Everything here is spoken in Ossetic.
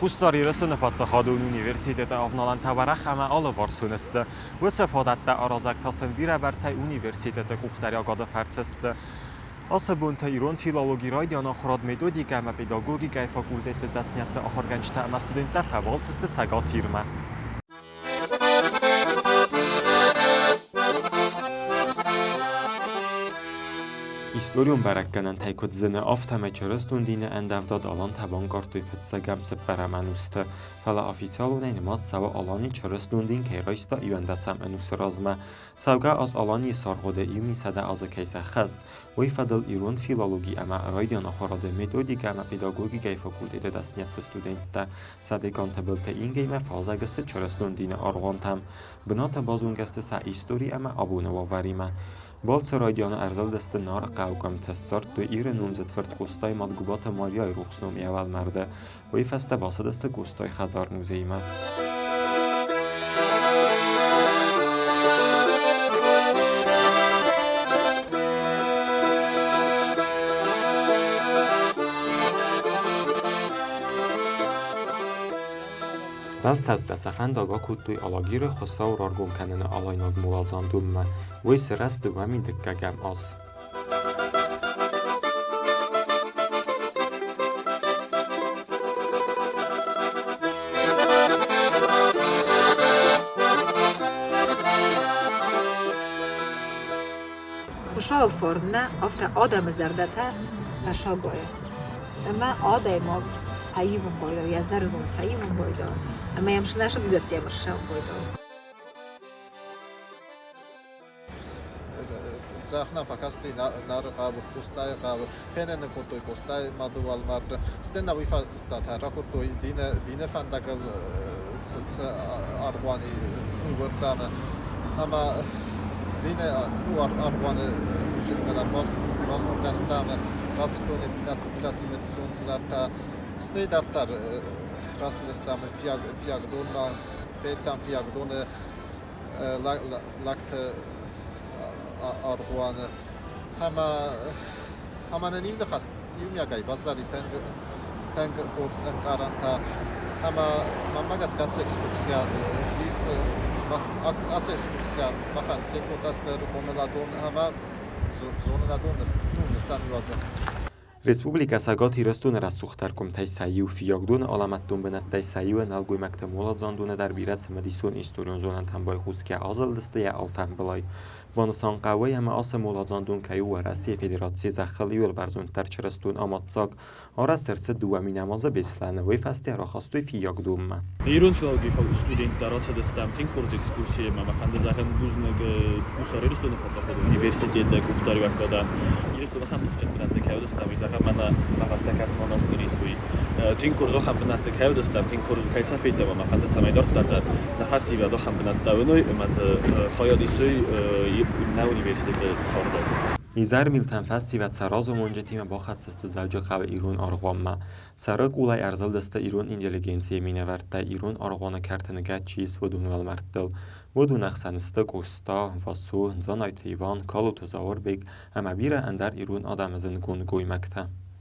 Хуссар Ирыстоны паддзахадон университеты авналӕнтӕ уӕрӕх ӕмӕ алыварсон сты. Уыцы фадӕттӕ аразӕг та сын бирӕбӕрцӕй университеты къухдариуӕгады фӕрцы сты. Ацы бонты ирон филологи райдиан ахуырад методикӕ ӕмӕ педагогикӕйы факультетты дӕсниӕдты ахуыргӕнджытӕ ӕмӕ студенттӕ фӕбалц сты Цӕгат Ирмӕ. Историон бӕрӕггӕнӕнтӕй куыд зыны, афтӕмӕй чырыстон дины ӕндӕвдад алантӕ банкъардтой фыццӕгӕм цыппӕрӕм ӕнусты, фӕлӕ официалонӕй нымад цӕуы Алани чырыстон дин кӕй райста иуӕндӕсӕм ӕнусы размӕ. Цӕугӕ аз Аланийы саргъуыды 1100 азы кӕй сӕххӕст, уый фӕдыл ирон филологи ӕмӕ райдиан ахуырады методикӕ ӕмӕ педагогикӕйы факультеты дӕсниӕдты студенттӕ сӕ деканты былты Ингӕимӕ фӕлзӕг сты чырыстон дины аргъуантӕм. Бынаты базонгӕ сты сӕ истори ӕмӕ абоны уавӕримӕ. Балцы райдианы ӕрзылдысты Нары хъӕукъӕмтӕ, ссардтой Иры номдзыд фырт Къостайы мад Гуыбаты Марияйы рухс ном йӕ уӕлмӕрды. Уый фӕстӕ бацыдысты Къостайы хӕдзар-музеймӕ. Бӕлццӕттӕ сӕ фӕндаг акодтой Алагиры Хуыцау раргом кӕныны алайнаг моладзандонмӕ. Уый сырӕзт 2002 аз. Хуыцауы фарн нӕ, афтӕ адӕмы зӕрдӕтӕ фӕсагайы. Ӕмӕ адӕймаг фӕивын байдайы, йӕ зӕрдон фӕивын байдайы, ӕмӕ йӕм сынӕсыд уыдӕттӕ ӕрсӕвын байдайы. Дзӕхна фӕкасти Нары хъӕуы, Къостайы хъӕуы, фенӕн кодтой Къостайы мады уӕлмӕрды. Стӕй нӕ уый фӕстӕ та ракодтой дины фӕндагыл цы аргъуаны уырдӕмы. Ӕмӕ дины аргъуаны базонгӕ стӕм, радзырдтой бирӕ цымыдисон цыдӕртӕ. Стӕй дарддӕр рацыдыстӕм Фиагдонмӕ, федтам Фиагдоны лӕгты аргъуаны. Ӕмӕ ӕмӕ нын иу ныхас иумиагӕй баззади тынг тынг хорз ӕнкъарӕнтӕ. Ӕмӕ мӕнмӕ гӕсгӕ ацы экскурсийӕн ис ацы экскурсийӕн махӕн се кодта цыдӕр хъомыладон ӕмӕ зонынадон нысаниуӕг. Республикӕ Цӕгат Ирыстоны рӕсугъддӕр къуымтӕй сӕ иу Фыййагдоны алӕмӕттон бынӕттӕй сӕ иуы нӕлгоймӕгты моладзандоны дӕр бирӕ цымыдисон историон зонӕнтӕм байхъусгӕ азылдысты йӕ алфӕмбылай. Банысан хъӕуы, ӕмӕ ацы моладзандон кӕй у Уӕрӕсейы Федерацийы зӕххыл иуыл бӕрзонддӕр чырыстон амаддзаг. Арӕзт ӕрцыд 2000 азы Беслӕны, уый фӕстӕ рахастой Фыййагдонмӕ. Ирон филологийы студенттӕ рацыдыстӕм тынг хорз экскурсийы ӕмӕ мӕ фӕнды зӕгъын бузныг Хуссар Ирыстоны паддзахадон университеты къухдариуӕггадӕн. Ирыстоны ахӕм тыхджын бынӕтты кӕй уыдыстӕм, уый зӕгъӕм, мӕнӕ мӕ фӕстӕ кӕцы монастырь ис, уый. Тынг хорз ахӕм бынӕтты кӕй уыдыстӕм, тынг хорз кӕй сӕ федтам ӕмӕ фӕнды цӕмӕй дарддӕр дӕр нӕ фӕсивӕд ахӕм бынӕттӕ уыной ӕмӕ дзы хайад исой нӕ университеты царды. Изӕрмилтӕм фӕсивӕд сӕ разамонджытимӕ бахӕццӕ сты Дзӕуджыхъӕуы ирон аргъуанмӕ. Сӕрыкъулӕй ӕрзылдысты ирон интеллигенцийы минӕвӕрттӕ ирон аргъуаны кӕрты ныгӕд чи ис, уыдон уӕлмӕрдтыл. Уыдон ӕхсӕн сты Къоста, Васо, Дзанайты Иван, Калоты Зауырбег ӕмӕ бирӕ ӕндӕр ирон адӕмы зындгонд гоймӕгтӕ.